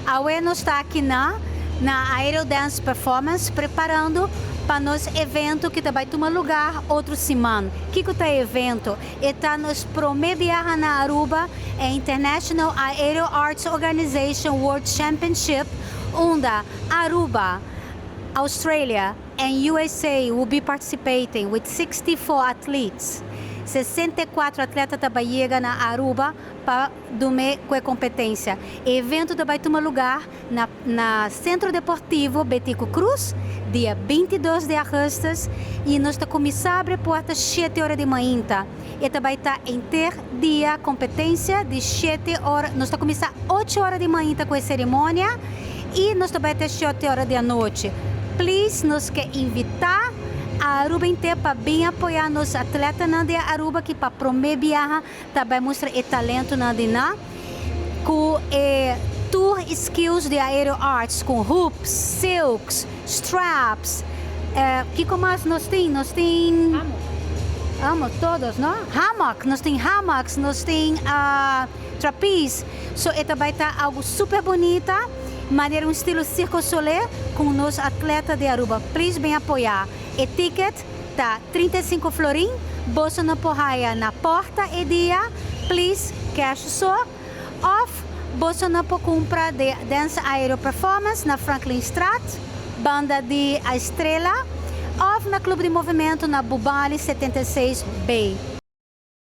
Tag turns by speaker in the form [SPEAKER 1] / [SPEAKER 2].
[SPEAKER 1] Awe nos ta aki na Aerial Dance Performance preparando pa nos evento cu bay tuma luga otro siman. Kico ta e evento? Ta nos prome biaha na Aruba, e International Aerial Arts Organization World Championship, unda Aruba, Australia and USA will be participating with 64 athletes. 64 atleta ta bay yega na Aruba pa duna e competencia. E evento bay tuma luga na Centro Deportivo Betico Croes, dia 22 di augustus, y nos ta cuminsa habri porta 7 or di mainta. Y tambe ta henter dia competencia di 7 or, nos ta cuminsa 8 or di mainta cu e ceremonia y nos tambe te 7 or di anochi. Please, nos kier invita Aruba henter pa bin apoya nos atletanan di Aruba cu pa prome biaha tambe mustra e talento nan di nan cu e tur skills di aerial arts cu hoops, silks, straps, kico mas nos tin? Nos tin Amo todos, no? Hammock, nos tin hammocks, nos tin trapeze. So, e tambe ta algo super bunita, manera un estilo Cirque Soleil cu nos atleta di Aruba. Please, bin apoya. E ticket ta 35 florin, bo nan por haya na porta e dia, please, cash so. Of bo nan por cumpra di Dance Aerial Performance na Franklin Straat, banda di A Estrela, of na Clube de Movimento na Bubali 76B.